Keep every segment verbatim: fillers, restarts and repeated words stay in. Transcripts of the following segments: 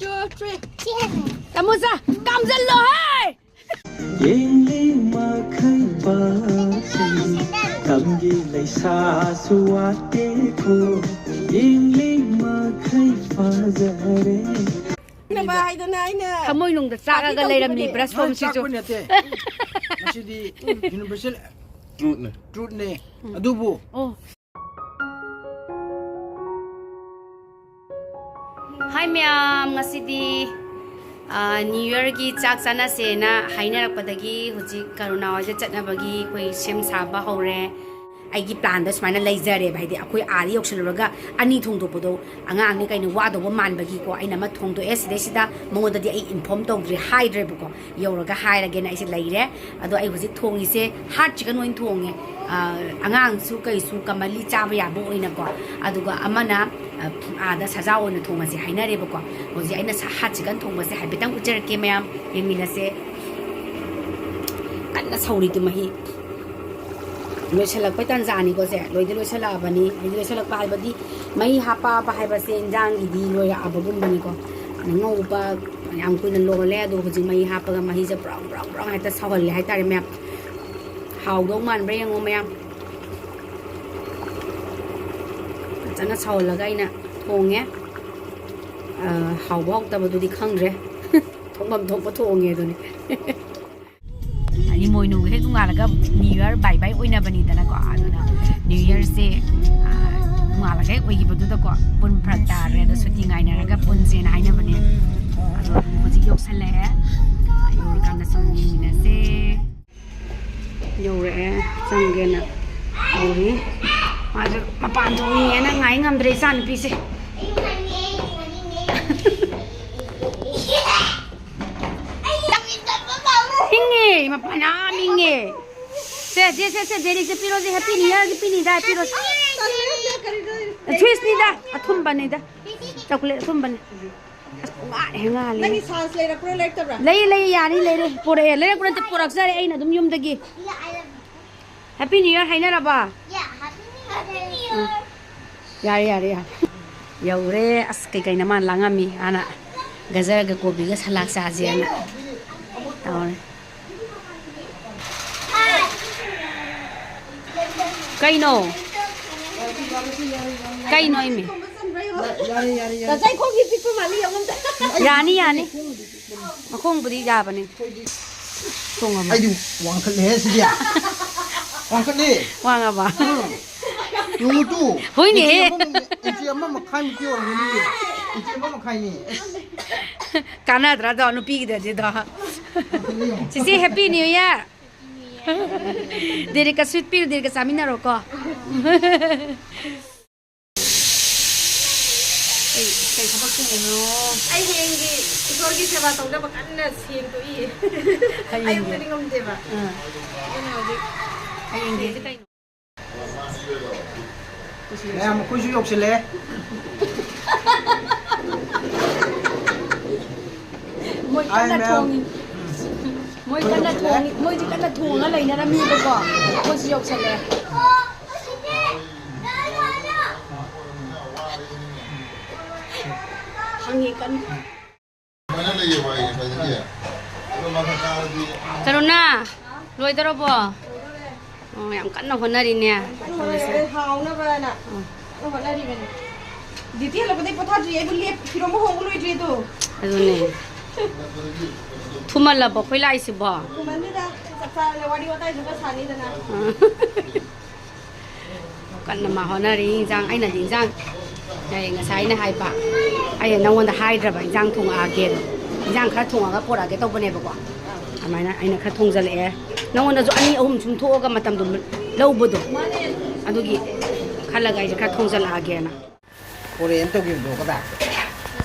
Two, three. ꯇꯥꯃꯣꯆꯥ, ꯀꯥꯝꯖꯜꯂꯣ ꯍꯦ! ꯌꯦꯡꯂꯤ ꯃꯈꯩ ꯄꯥꯝꯖꯩ, ꯇꯝꯒꯤ ꯂꯩꯁꯥꯁꯨ ꯋꯥꯠꯇꯦꯀꯣ, ꯌꯦꯡꯂꯤ ꯃꯈꯩ ꯐꯖꯔꯦ꯫ ꯅꯕ ꯍꯥꯏꯗꯅ ꯑꯩꯅ ꯊꯃꯣꯏꯅꯨꯡꯗ ꯆꯥꯛꯑꯒ ꯂꯩꯔꯝꯂꯤ ꯕ꯭ꯔꯁ ꯐꯣꯝꯁꯤꯁꯨ꯫ ꯆꯥꯛꯄ ꯅꯠꯇꯦ꯫ ꯃꯁꯤꯗꯤ ꯌꯨꯅꯤꯚꯔꯁꯦꯜ ꯇ꯭ꯔꯨꯠꯅꯦ꯫ ꯇ꯭ꯔꯨꯠꯅꯦ꯫ ꯑꯗꯨꯕꯨ ꯑꯣ꯫ ꯍꯥꯏ ꯃꯌꯥꯝ, ꯉꯁꯤꯗꯤ, ꯑ, ꯅ꯭ꯌꯨ ꯌꯔꯒꯤ ꯆꯥꯛ ꯆꯥꯅꯁꯦꯅ ꯍꯥꯏꯅꯔꯛꯄꯗꯒꯤ ꯍꯧꯖꯤꯛ ꯀꯔꯨꯅꯥ ꯍꯣꯏꯗ ꯆꯠꯅꯕꯒꯤ ꯑꯩꯈꯣꯏ ꯁꯦꯝ ꯁꯥꯕ ꯍꯧꯔꯦ꯫ ꯑꯩꯒꯤ ꯄ꯭ꯂꯥꯟꯗꯣ ꯁꯨꯃꯥꯏꯅ ꯂꯩꯖꯔꯦꯕ, ꯍꯥꯏꯗꯤ ꯑꯩꯈꯣꯏ ꯑꯥꯗ ꯌꯧꯁꯜꯂꯨꯔꯒ ꯑꯅꯤ ꯊꯣꯡꯗꯣꯛꯄꯗꯣ ꯑꯉꯥꯡꯅꯤ ꯀꯩꯅꯣ ꯋꯥꯗꯧꯕ ꯃꯥꯟꯕꯒꯤꯀꯣ, ꯑꯩꯅ ꯑꯃ ꯊꯣꯡꯗꯣꯛꯑꯦ꯫ ꯁꯤꯗꯩꯁꯤꯗ ꯃꯉꯣꯟꯗꯗꯤ ꯑꯩ ꯏꯟꯐꯣꯔꯝ ꯇꯧꯗ꯭ꯔꯤ, ꯍꯥꯏꯗ꯭ꯔꯦꯕꯀꯣ꯫ ꯌꯧꯔꯒ ꯍꯥꯏꯔꯒꯦꯅ ꯑꯩꯁꯦ ꯂꯩꯔꯦ꯫ ꯑꯗꯣ ꯑꯩ ꯍꯧꯖꯤꯛ ꯊꯣꯡꯉꯤꯁꯦ ꯍꯥꯔꯠ ꯆꯤꯀꯟ ꯑꯣꯏꯅ ꯊꯣꯡꯉꯦ꯫ ꯑ, ꯑꯉꯥꯡꯁꯨ ꯀꯩꯁꯨ ꯀꯃꯟꯂꯤ ꯆꯥꯕ ꯌꯥꯕ ꯑꯣꯏꯅꯀꯣ꯫ ꯑꯗꯨꯒ ꯑꯃꯅ, ꯑ, ꯑꯥꯗ ꯁꯖꯥ ꯑꯣꯏꯅ ꯊꯣꯡꯉꯁꯦ ꯍꯥꯏꯅꯔꯦꯕꯀꯣ꯫ ꯍꯧꯖꯤꯛ ꯑꯩꯅ ꯁ-, ꯍꯥꯔꯠ ꯆꯤꯀꯟ ꯊꯣꯡꯕꯁꯦ ꯍꯥꯏꯐꯦꯠꯇꯪ ꯎꯠꯆꯔꯛꯀꯦ ꯃꯌꯥꯝ, ꯌꯦꯡꯃꯤꯟꯅꯁꯦ꯫ ꯀꯟꯅ ꯁꯧꯔꯤꯗꯨ ꯃꯍꯤ꯫ ꯂꯣꯏꯁꯤꯜꯂꯛꯄꯩ ꯇꯥꯟꯖꯥꯅꯤꯀꯣ ꯁꯦ꯫ ꯂꯣꯏꯗꯤ ꯂꯣꯏꯁꯤꯜꯂꯛꯑꯕꯅꯤ꯫ ꯂꯣꯏꯗꯤ ꯂꯣꯏꯁꯤꯜꯂꯛꯄ ꯍꯥꯏꯕꯗꯤ ꯃꯍꯤ ꯍꯥꯞꯄ ꯍꯥꯞꯄ ꯍꯥꯏꯕꯁꯦ ꯏꯟꯖꯥꯡꯒꯤꯗꯤ ꯂꯣꯏꯔꯛꯑꯕꯒꯨꯝꯕꯅꯤꯀꯣ꯫ ꯉꯧꯕ ꯌꯥꯝ ꯀꯨꯏꯅ ꯂꯣꯜꯂꯦ, ꯑꯗꯣ ꯍꯧꯖꯤꯛ ꯃꯍꯤ ꯍꯥꯞꯄꯒ ꯃꯍꯤꯁꯦ ꯕ꯭ꯔꯥꯎꯟ ꯕ꯭ꯔꯥꯎꯟ ꯕ꯭ꯔꯥꯎꯟ ꯍꯦꯛꯇ ꯁꯧꯍꯜꯂꯦ ꯍꯥꯏꯇꯥꯔꯦ ꯃꯌꯥꯝ꯫ ꯍꯥꯎꯗꯧ ꯃꯥꯟꯕ꯭ꯔꯥ ꯌꯦꯡꯉꯣ ꯃꯌꯥꯝ꯫ ꯐꯖꯅ ꯁꯧꯍꯜꯂꯒ ꯑꯩꯅ ꯊꯣꯡꯉꯦ꯫ ꯑ, ꯍꯥꯎꯕ ꯍꯥꯎꯇꯕꯗꯨꯗꯤ ꯈꯪꯗ꯭ꯔꯦ꯫ ꯊꯣꯡꯐꯝ ꯊꯣꯛꯄ ꯊꯣꯡꯉꯦ ꯑꯗꯨꯅꯤ꯫ ꯏꯃꯣꯏꯅꯨꯒ ꯍꯦꯛ ꯅꯣꯡꯉꯥꯜꯂꯒ ꯅ꯭ꯌꯨ ꯌꯔ ꯕꯥꯏ ꯕꯥꯏ ꯑꯣꯏꯅꯕꯅꯤꯗꯅꯀꯣ꯫ ꯑꯗꯨꯅ ꯅ꯭ꯌꯨ ꯌꯔꯁꯦ, ꯑ, ꯅꯣꯡꯉꯥꯜꯂꯒ ꯍꯦꯛ ꯑꯣꯏꯈꯤꯕꯗꯨꯗꯀꯣ ꯄꯨꯟ ꯐꯔꯛ ꯇꯥꯔꯦ꯫ ꯑꯗꯣ ꯁꯨꯇꯤ ꯉꯥꯏꯅꯔꯒ ꯄꯨꯟꯁꯦꯅ ꯍꯥꯏꯅꯕꯅꯦ꯫ ꯑꯗꯣ ꯍꯧꯖꯤꯛ ꯌꯧꯁꯜꯂꯛꯑꯦ꯫ ꯌꯧꯔꯀꯥꯟꯗ ꯁꯨꯝ ꯌꯦꯡꯃꯤꯟꯅꯁꯦ꯫ ꯌꯧꯔꯛꯑꯦ, ꯆꯪꯒꯦꯅ ꯇꯧꯔꯤ꯫ ꯃꯥꯁꯨ ꯃꯄꯥꯟ ꯊꯣꯛꯅꯤꯡꯉꯦꯅ ꯉꯥꯏ ꯉꯝꯗ꯭ꯔꯦ ꯏꯆꯥ ꯅꯨꯄꯤꯁꯦ꯫ ꯏꯪꯉꯦ, ꯃꯄꯥꯟ ꯌꯥꯝ ꯏꯪꯉꯦ꯫ ꯁꯦ, ꯁꯦ, ꯁꯦ, ꯁꯦ, ꯖꯦꯔꯤꯛꯁꯦ ꯄꯤꯔꯣꯁꯦ, ꯍꯦꯄꯤ ꯅ꯭ꯌꯨ ꯌꯔꯒꯤ ꯄꯤꯅꯤꯗ, ꯄꯤꯔꯣꯁꯦ꯫ ꯁ꯭ꯋꯤꯁꯅꯤꯗ, ꯑꯊꯨꯝꯕꯅꯤꯗ, ꯆꯣꯀ꯭ꯂꯦꯠ ꯑꯊꯨꯝꯕꯅꯤ꯫ ꯑꯁ, ꯄꯨꯡꯉꯥꯟ ꯍꯦꯛ ꯉꯥꯜꯂꯦ꯫ ꯅꯪꯒꯤ ꯁꯥꯟꯁ ꯂꯩꯔꯛꯄ꯭ꯔꯣ, ꯂꯩꯔꯛꯇꯕ꯭ꯔꯥ? ꯂꯩ, ꯂꯩ, ꯌꯥꯅꯤ, ꯂꯩꯔꯦ꯫ ꯄꯣꯔꯛꯑꯦ, ꯂꯩꯔꯛꯄ ꯅꯠꯇꯦ, ꯄꯣꯔꯛꯆꯔꯦ ꯑꯩꯅ ꯑꯗꯨꯝ ꯌꯨꯝꯗꯒꯤ꯫ ꯍꯦꯄꯤ ꯅ꯭ꯌꯨ ꯌꯔ ꯍꯥꯏꯅꯔꯕ? ꯌꯥ, ꯍꯦꯄꯤ ꯅ꯭ꯌꯨ ꯌꯔ꯫ ꯎꯝ꯫ ꯌꯥꯔꯦ, ꯌꯥꯔꯦ, ꯌꯥꯔꯦ꯫ ꯌꯧꯔꯦ꯫ ꯑꯁ, ꯀꯩꯀꯩꯅꯣ ꯃꯥꯅ ꯂꯥꯡꯉꯝꯃꯤ ꯍꯥꯟꯅ꯫ ꯒꯖꯔꯒ ꯀꯣꯕꯤꯒ ꯁꯂꯥꯗ ꯆꯥꯁꯦꯅ ꯇꯧꯔꯦ꯫ ꯀꯩꯅꯣ? ꯀꯩꯅꯣ ꯏꯃꯤ? ꯌꯥꯔꯦ, ꯌꯥꯔꯦ, ꯌꯥꯔꯦ꯫ ꯌꯥꯅꯤ, ꯌꯥꯅꯤ꯫ ꯃꯈꯣꯡꯕꯨꯗꯤ ꯌꯥꯕꯅꯤ꯫ ꯇꯣꯡꯉꯕ? ꯑꯩꯗꯤ ꯋꯥꯡꯈꯠꯂꯦꯍꯦ ꯁꯤꯗꯤ꯫ ꯋꯥꯡꯈꯠꯂꯦ꯫ ꯋꯥꯡꯉꯕ? ꯎꯝ꯫ ꯌꯦꯡꯉꯨ ꯇꯨ꯫ ꯍꯣꯏꯅꯦꯍꯦ꯫ ꯏꯟꯆꯤ ꯑꯃ, ꯏꯟꯆꯤ ꯑꯃ ꯃꯈꯥꯏꯃꯨꯛꯇꯤ ꯑꯣꯏꯔꯝꯒꯅꯤꯌꯦ꯫ ꯏꯟꯆꯤ ꯑꯃ ꯃꯈꯥꯏꯅꯦ꯫ ꯑꯁ꯫ ꯀꯥꯟꯅꯗ꯭ꯔꯥꯗꯣ ꯅꯨꯄꯤꯒꯤꯗꯗꯤꯗꯣ꯫ ꯋꯥꯡꯈꯠꯂꯦ ꯌꯦꯡꯉꯨ꯫ ꯆꯤꯆꯦ, Happy New Year꯫ ꯗꯦꯔꯤꯛꯀ sweet ꯄꯤꯌꯨ, ꯗꯦꯔꯤꯛꯀ ꯆꯥꯃꯤꯟꯅꯔꯣꯀꯣ꯫ ꯀꯩ, ꯀꯩ ꯊꯕꯛ ꯆꯤꯜꯂꯤꯅꯣ? ꯑꯩ ꯍꯌꯦꯡꯒꯤ ꯏꯁꯣꯔꯒꯤ ꯁꯦꯕꯥ ꯇꯧꯅꯕ ꯀꯟꯅ ꯁꯦꯡꯗꯣꯛꯏ꯫ ꯍꯌꯦꯡꯒꯤ? ꯑꯌꯨꯛꯇꯗꯤ ꯉꯝꯗꯦꯕ꯫ ꯑꯥ꯫ ꯑꯗꯨꯅ ꯍꯧꯖꯤꯛ ꯍꯌꯦꯡꯒꯤ ꯀꯩꯅꯣ? ꯃꯌꯥꯝ, ꯑꯩꯈꯣꯏꯁꯨ ꯌꯧꯁꯤꯜꯂꯛꯑꯦ꯫ ꯃꯣꯏ ꯍꯥꯏ, ꯀꯟꯅ ꯃꯌꯥꯝ꯫ ꯊꯣꯡꯉꯤ꯫ ꯃꯣꯏ ꯑꯩꯈꯣꯏ ꯀꯟꯅ ꯌꯧꯁꯤꯜꯂꯛꯑꯦ꯫ ꯊꯣꯡꯉꯤ꯫ ꯃꯣꯏꯁꯨ ꯀꯟꯅ ꯊꯣꯡꯉ ꯂꯩꯅꯔꯝꯃꯤꯕꯀꯣ꯫ ꯃꯣꯏꯁꯨ ꯌꯧꯁꯤꯜꯂꯛꯑꯦ꯫ ꯍꯪꯉꯤ ꯀꯟꯅ꯫ ꯀꯔꯨꯅꯥ, ꯂꯣꯏꯗꯧꯔꯕꯣ? ꯑꯣ, ꯌꯥꯝ ꯀꯟꯅ ꯍꯣꯠꯅꯔꯤꯅꯦ꯫ ꯇꯧꯔꯤꯁꯦ꯫ ꯍꯥꯎꯅꯕꯅ ꯎꯝ꯫ ꯀꯟꯅ ꯍꯣꯠꯅꯔꯤꯕꯅꯤ꯫ ꯗ꯭ꯌꯨꯇꯤ ꯍꯜꯂꯛꯄꯗꯩ ꯄꯣꯊꯥꯗ꯭ꯔꯤ꯫ ꯑꯩꯕꯨ ꯂꯦꯞ-, ꯐꯤꯔꯣꯟꯕꯨ ꯍꯣꯡꯕ ꯂꯣꯏꯗ꯭ꯔꯤ ꯑꯗꯣ꯫ ꯑꯗꯨꯅꯦ꯫ ꯊꯨꯃꯜꯂꯕꯣ ꯑꯩꯈꯣꯏ ꯂꯥꯛꯏꯁꯤꯕꯣ? ꯊꯨꯃꯟꯗꯦꯗ, ꯆꯞ ꯆꯥꯔꯦ꯫ ꯋꯥꯔꯤ ꯋꯥꯇꯥꯏꯁꯨ ꯈꯔ ꯁꯥꯅꯤꯗꯅ꯫ ꯎꯝ꯫ ꯀꯟꯅ ꯃꯥ ꯍꯣꯠꯅꯔꯤ꯫ ꯏꯟꯖꯥꯡ, ꯑꯩꯅꯗꯤ ꯏꯟꯖꯥꯡ, ꯑꯩ ꯉꯁꯥꯏ ꯑꯩꯅ ꯍꯥꯏꯕ, ꯑꯩꯅ ꯅꯪꯉꯣꯟꯗ ꯍꯥꯏꯗ꯭ꯔꯕ ꯏꯟꯖꯥꯡ ꯊꯣꯡꯉꯛꯑꯒꯦꯅ꯫ ꯏꯟꯖꯥꯡ ꯈꯔ ꯊꯣꯡꯉꯒ ꯄꯣꯔꯛꯑꯒꯦ ꯇꯧꯕꯅꯦꯕꯀꯣ꯫ ꯑꯗꯨꯃꯥꯏꯅ ꯑꯩꯅ ꯈꯔ ꯊꯣꯡꯖꯜꯂꯛꯑꯦ꯫ ꯅꯪꯉꯣꯟꯗꯁꯨ ꯑꯅꯤ ꯑꯍꯨꯝ ꯁꯨꯝ ꯊꯣꯛꯑꯒ ꯃꯇꯝꯗꯣ ꯂꯧꯕꯗꯣ, ꯑꯗꯨꯒꯤ ꯈꯜꯂꯒ ꯑꯩꯁꯦ ꯈꯔ ꯊꯣꯡꯖꯜꯂꯛꯑꯒꯦꯅ꯫ ꯄꯣꯔꯛꯑꯦꯅ ꯇꯧꯈꯤꯕꯗꯣ ꯀꯗꯥꯏ?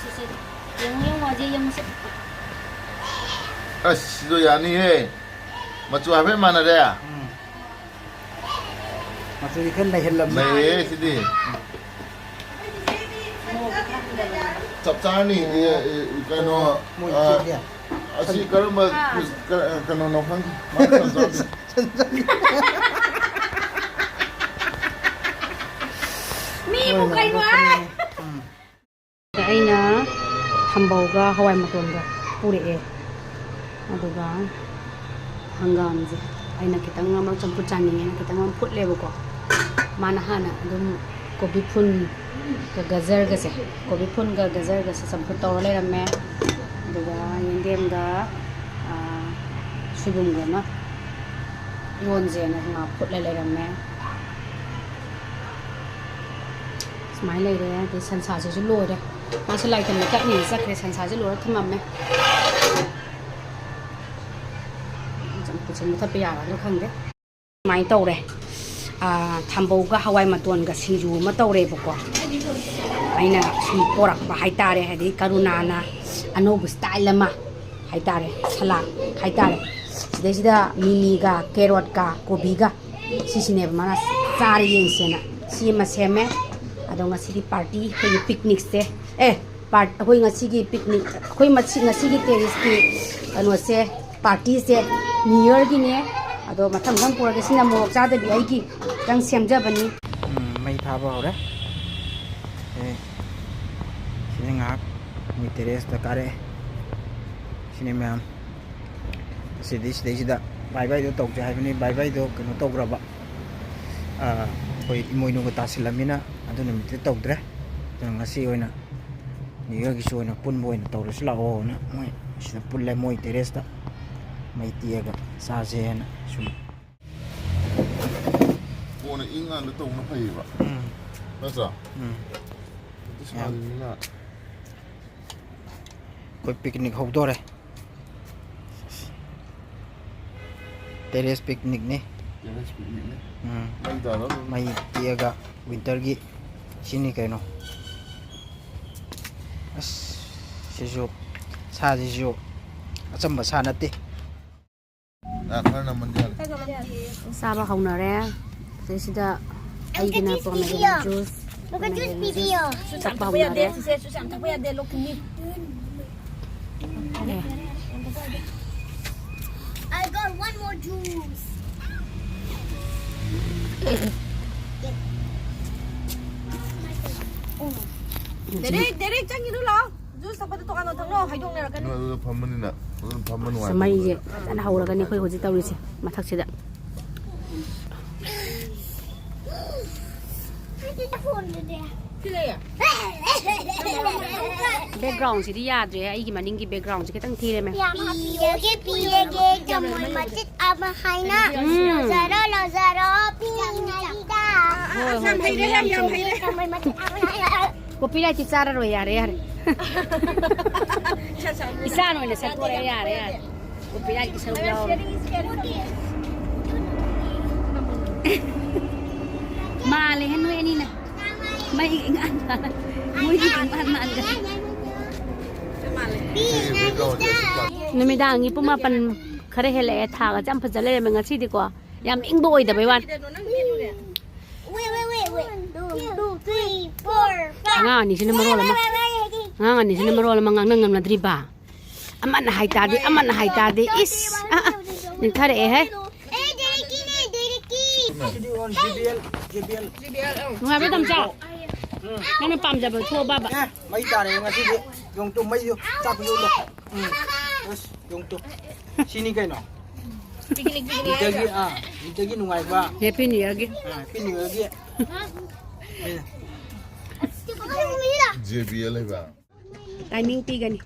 ꯌꯦꯡꯉꯨ, ꯌꯦꯡꯉꯨ, ꯑꯁꯤ ꯌꯦꯡꯉꯨꯁꯦ꯫ ꯑꯁ, ꯁꯤꯗꯣ ꯌꯥꯅꯤꯍꯦ꯫ ꯃꯆꯨ ꯍꯥꯏꯐꯦꯠ ꯃꯥꯟꯅꯔꯦ꯫ ꯎꯝ꯫ ꯃꯆꯨꯗꯤ ꯈꯔ ꯅꯩꯍꯜꯂꯝꯃꯦ꯫ ꯅꯩꯔꯦꯍꯦ ꯁꯤꯗꯤ꯫ ꯆꯞ ꯆꯥꯔꯅꯤ꯫ ꯑꯦ, ꯑꯦ, ꯀꯩꯅꯣ, ꯃꯣꯏ ꯑ, ꯆꯦꯛꯁꯦ꯫ ꯑꯁꯤ ꯀꯔꯝꯕ, ꯀ-, ꯀꯩꯅꯣꯅꯣ ꯈꯪꯗꯦ꯫ ꯃꯥ ꯆꯞ ꯆꯥꯕꯤ꯫ ꯃꯤꯕꯨ ꯀꯩꯅꯣ ꯍꯥꯏ? ꯎꯝ꯫ ꯑꯩꯅ ꯊꯝꯕꯧꯒ ꯍꯋꯥꯏ ꯃꯇꯣꯟꯒ ꯄꯨꯔꯛꯑꯦ꯫ ꯑꯗꯨꯒ ꯍꯪꯒꯥꯝꯁꯦ ꯑꯩꯅ ꯈꯤꯇꯪ ꯑꯃ ꯆꯝꯐꯨꯠ ꯆꯥꯅꯤꯡꯉꯦꯅ ꯈꯤꯇꯪ ꯑꯃ ꯐꯨꯠꯂꯦꯕꯀꯣ꯫ ꯃꯥꯅ ꯍꯥꯟꯅ ꯑꯗꯨꯝ ꯀꯣꯕꯤ ꯐꯨꯜꯒ ꯒꯖꯔꯒꯁꯦ, ꯀꯣꯕꯤ ꯐꯨꯜꯒ ꯒꯖꯔꯒꯁꯦ ꯆꯝꯐꯨꯠ ꯇꯧꯔ ꯂꯩꯔꯝꯃꯦ꯫ ꯑꯗꯨꯒ ꯌꯦꯟꯗꯦꯝꯒ, ꯑꯥ, ꯁꯣꯏꯕꯨꯝꯒ ꯑꯃ ꯏꯔꯣꯟꯁꯦꯅ ꯉꯥ ꯐꯨꯠꯂ ꯂꯩꯔꯝꯃꯦ꯫ ꯁꯨꯃꯥꯏꯅ ꯂꯩꯔꯦ꯫ ꯑꯗꯩ ꯁꯟꯁꯥꯁꯤꯁꯨ ꯂꯣꯏꯔꯦ꯫ ꯃꯥꯁꯨ ꯂꯥꯏ ꯈꯨꯔꯨꯝꯕ ꯆꯠꯅꯤꯅ ꯆꯠꯈ꯭ꯔꯦ꯫ ꯁꯟꯁꯥꯁꯦ ꯂꯣꯏꯔ ꯊꯝꯃꯝꯃꯦ꯫ ꯆꯝꯐꯨꯠꯁꯦ ꯃꯨꯊꯠꯄ ꯌꯥꯒꯗ꯭ꯔꯥ ꯈꯪꯗꯦ꯫ ꯁꯨꯃꯥꯏꯅ ꯇꯧꯔꯦ꯫ ꯑꯥ, ꯊꯝꯕꯧꯒ ꯍꯋꯥꯏ ꯃꯇꯣꯟꯒ ꯁꯤꯡꯖꯨ ꯑꯃ ꯇꯧꯔꯦꯕꯀꯣ꯫ ꯑꯩꯅ ꯁꯨꯝ ꯄꯣꯔꯛꯄ ꯍꯥꯏꯇꯥꯔꯦ, ꯍꯥꯏꯗꯤ ꯀꯔꯨꯅꯥꯅ ꯑꯅꯧꯕ style ꯑꯃ ꯍꯥꯏꯇꯥꯔꯦ, ꯁꯂꯥꯗ ꯍꯥꯏꯇꯥꯔꯦ꯫ ꯁꯤꯗꯩꯁꯤꯗ ꯃꯤꯃꯤꯒ ꯀꯦꯔꯣꯠꯀ ꯀꯣꯕꯤꯒ ꯁꯤꯁꯤꯅꯦꯕ ꯃꯥꯅ ꯆꯥꯔ ꯌꯦꯡꯁꯦꯅ ꯁꯤ ꯑꯃ ꯁꯦꯝꯃꯦ꯫ ꯑꯗꯣ ꯉꯁꯤꯗꯤ party, ꯑꯩꯈꯣꯏꯒꯤ picnicꯁꯦ, ꯑꯦ, part-, ꯑꯩꯈꯣꯏ ꯉꯁꯤꯒꯤ picnic, ꯑꯩꯈꯣꯏ ꯃꯁꯤ-, ꯉꯁꯤꯒꯤ terraceꯀꯤ ꯀꯩꯅꯣꯁꯦ, partyꯁꯦ New Yearꯒꯤꯅꯦ꯫ ꯑꯗꯣ ꯃꯊꯪ ꯃꯊꯪ ꯄꯨꯔꯛꯀꯦ꯫ ꯁꯤꯅ ꯃꯣꯔꯣꯛ ꯆꯥꯗꯕꯤ ꯑꯩꯒꯤ ꯈꯤꯇꯪ ꯁꯦꯝꯖꯕꯅꯤ꯫ ꯎꯝ, ꯃꯩ ꯊꯥꯕ ꯍꯧꯔꯦ꯫ ꯑꯦ, ꯁꯤꯗ ꯉꯥꯏꯍꯥꯛ ꯃꯣꯏ terraceꯇ ꯀꯥꯔꯛꯑꯦ꯫ ꯁꯤꯅꯦ ꯃꯌꯥꯝ꯫ ꯑꯁꯤꯗꯤ ꯁꯤꯗꯩꯁꯤꯗ ꯕꯥꯏ ꯕꯥꯏꯗꯣ ꯇꯧꯁꯦ ꯍꯥꯏꯕꯅꯤ, ꯕꯥꯏ ꯕꯥꯏꯗꯣ ꯀꯩꯅꯣ ꯇꯧꯈ꯭ꯔꯕ, ꯑꯥ, ꯑꯩꯈꯣꯏ ꯏꯃꯣꯏꯅꯨꯒ ꯇꯥꯁꯤꯜꯂꯝꯃꯤꯅ ꯑꯗꯨ ꯅꯨꯃꯤꯠꯇꯨ ꯇꯧꯗ꯭ꯔꯦ꯫ ꯑꯗꯨꯅ ꯉꯁꯤ ꯑꯣꯏꯅ New Yearꯒꯤꯁꯨ ꯑꯣꯏꯅ ꯄꯨꯟꯕ ꯑꯣꯏꯅ ꯇꯧꯔꯁꯤ ꯂꯥꯛꯑꯣꯅ ꯃꯣꯏ ꯁꯤꯗ ꯄꯨꯜꯂꯦ, ꯃꯣꯏ terraceꯇ ꯃꯩ ꯇꯤꯛꯑꯒ ꯆꯥꯁꯦꯅ ꯁꯨꯝ꯫ ꯀꯣꯟꯅ ꯏꯪꯀꯥꯟꯗ ꯇꯧꯕꯅ ꯐꯩꯌꯦꯕ꯫ ꯎꯝ꯫ ꯅꯠꯇ꯭ꯔꯣ? ꯎꯝ꯫ ꯑꯗꯨ ꯌꯥꯝ ꯁꯥꯔꯤꯅꯤꯅ꯫ ꯑꯩꯈꯣꯏ picnic ꯍꯧꯗꯣꯔꯦ꯫ Terrace picnicꯅꯤ꯫ Terrace picnicꯅꯤ꯫ ꯎꯝ꯫ ꯃꯩ ꯇꯥꯗꯧꯔꯤ꯫ ꯃꯩ ꯇꯤꯛꯑꯒ winterꯒꯤ ꯁꯤꯅꯤ ꯀꯩꯅꯣ꯫ ꯑꯁ, ꯁꯤꯁꯨ, ꯁꯥꯁꯤꯁꯨ ꯑꯆꯝꯕ ꯁꯥ ꯅꯠꯇꯦ꯫ ꯆꯥꯕ ꯍꯧꯅꯔꯦ꯫ ꯁꯤꯗꯩꯁꯤꯗ ꯑꯩꯒꯤꯅ pomegranate juice, pomegranate juice ꯊꯛꯄ ꯍꯧꯅꯔꯦ꯫ ꯑꯦ꯫ I got one more juice. Derek, Derek, ꯆꯪꯈꯤꯅꯨ, ꯂꯥꯛꯑꯣ꯫ ꯖꯨꯁ ꯊꯛꯄꯗ ꯇꯣꯉꯥꯟꯅ ꯊꯛꯅꯧ, ꯍꯥꯏꯗꯣꯛꯅꯔꯛꯀꯅꯤ꯫ ꯅꯣꯏ ꯑꯗꯨꯗ ꯐꯝꯕꯅꯤꯅ ꯑꯗꯨꯝ ꯐꯝꯕ ꯑꯁ, ꯅꯨꯡꯉꯥꯏꯕ꯫ ꯃꯩꯁꯦ ꯐꯖꯅ ꯍꯧꯔꯒꯅꯤ ꯑꯩꯈꯣꯏ ꯍꯧꯖꯤꯛ ꯇꯧꯔꯤꯁꯦ ꯃꯊꯛꯁꯤꯗ꯫ ꯁꯤ ꯂꯩꯌꯦ꯫ ꯕꯦꯛꯒ꯭ꯔꯥꯎꯟꯁꯤꯗꯤ ꯌꯥꯗ꯭ꯔꯦ, ꯑꯩꯒꯤ ꯃꯅꯤꯡꯒꯤ ꯕꯦꯛꯒ꯭ꯔꯥꯎꯟꯁꯦ ꯈꯤꯇꯪ ꯊꯤꯔꯦꯃꯦ꯫ ꯌꯥꯝ ꯍꯥꯞꯄꯤꯔꯒꯦ, ꯄꯤꯔꯒꯦ, ꯀꯃꯣꯟ ꯃꯆꯤꯠ ꯑꯃ ꯍꯥꯏꯅ꯫ ꯎꯝ꯫ ꯂꯧꯖꯔꯣ, ꯂꯧꯖꯔꯣ, ꯄꯤꯔꯤꯉꯩꯗ꯫ ꯍꯣꯏ, ꯍꯣꯏ, ꯆꯨꯝꯃꯤ, ꯌꯥꯝ ꯆꯨꯝꯃꯤ꯫ ꯀꯃꯣꯟ ꯃꯆꯤꯠ ꯑꯃ ꯍꯥꯏꯅ꯫ ꯀꯣꯄꯤ ꯔꯥꯏꯠꯇꯤ ꯆꯥꯔꯔꯣꯏ, ꯌꯥꯔꯦ, ꯌꯥꯔꯦ꯫ ꯏꯆꯥꯅ ꯑꯣꯏꯅ ꯁꯛꯇꯣꯔꯛꯑꯦ, ꯌꯥꯔꯦ, ꯌꯥꯔꯦ꯫ ꯀꯣꯄꯤ ꯔꯥꯏꯠꯀꯤ ꯁꯔꯨꯛ ꯌꯥꯎꯔꯦ꯫ ꯃꯥꯜꯂꯦꯍꯦ, ꯅꯣꯏ ꯑꯅꯤꯅ꯫ ꯃꯩ ꯏꯉꯥꯟ ꯉꯥꯟ-, ꯃꯣꯏꯗꯤ ꯏꯉꯥꯟ ꯉꯥꯟꯒ꯫ ꯄꯤꯔꯤꯉꯩꯗ꯫ ꯅꯨꯃꯤꯗꯥꯡꯒꯤ ꯄꯨꯡ ꯃꯥꯄꯟ ꯈꯔ ꯍꯦꯜꯂꯛꯑꯦ, ꯊꯥꯒꯁꯦ ꯌꯥꯝ ꯐꯖ ꯂꯩꯔꯝꯃꯦ ꯉꯁꯤꯗꯤꯀꯣ꯫ ꯌꯥꯝ ꯏꯪꯕ ꯑꯣꯏꯗꯕꯩ ꯋꯥꯅꯤ꯫ Wait, wait, wait, wait. Two, two, three, four, five. ꯑꯉꯥꯡ ꯑꯅꯤꯁꯤꯅ ꯃꯔꯣꯜ ꯑꯃ꯫ Wait, wait, wait, wait. ꯑꯉꯥꯡ ꯑꯅꯤꯁꯤꯅ ꯃꯔꯣꯜ ꯑꯃ ꯉꯥꯡꯅ ꯉꯝꯅꯗ꯭ꯔꯤꯕ꯫ ꯑꯃꯅ ꯍꯥꯏꯇꯥꯗꯤ, ꯑꯃꯅ ꯍꯥꯏꯇꯥꯗꯤ꯫ ꯏꯁ! ꯑꯥ, ꯑꯥ, ꯅꯤꯡꯊꯔꯛꯑꯦꯍꯦ꯫ ꯑꯦ, ꯗꯦꯔꯦꯛꯀꯤꯅꯦ, ꯗꯦꯔꯦꯛꯀꯤ꯫ ꯁꯤꯗꯤ ꯑꯣꯟ J B L, J B L. ꯅꯨꯡꯉꯥꯏꯕ꯭ꯔꯣ, ꯇꯝꯆꯥ? ꯅꯪꯅ ꯄꯥꯝꯖꯕ ꯊꯣꯛꯑꯕꯕ? ꯑꯦ, ꯃꯩ ꯇꯥꯔꯦ ꯉꯁꯤꯗꯤ꯫ ꯌꯣꯡꯇꯨ ꯃꯩꯁꯨ ꯆꯥꯛꯁꯨ ꯂꯣꯏꯔꯦ꯫ ꯎꯝ꯫ ꯑꯁ, ꯌꯣꯡꯇꯨ꯫ ꯁꯤꯅꯤ ꯀꯩꯅꯣ꯫ ꯍꯧꯖꯤꯛꯇꯒꯤ, ꯑꯥ, ꯍꯧꯖꯤꯛꯇꯒꯤ ꯅꯨꯡꯉꯥꯏꯕ꯫ ꯍꯦꯄꯤ ꯅ꯭ꯌꯨ ꯌꯔꯒꯤ꯫ ꯑꯥ, ꯍꯦꯄꯤ ꯅ꯭ꯌꯨ ꯌꯔꯒꯤ꯫ ꯖꯦ ꯕꯤ ꯑꯦꯜ ꯍꯥꯏꯕ꯫ ꯇꯥꯏꯃꯤꯡ ꯄꯤꯒꯅꯤ꯫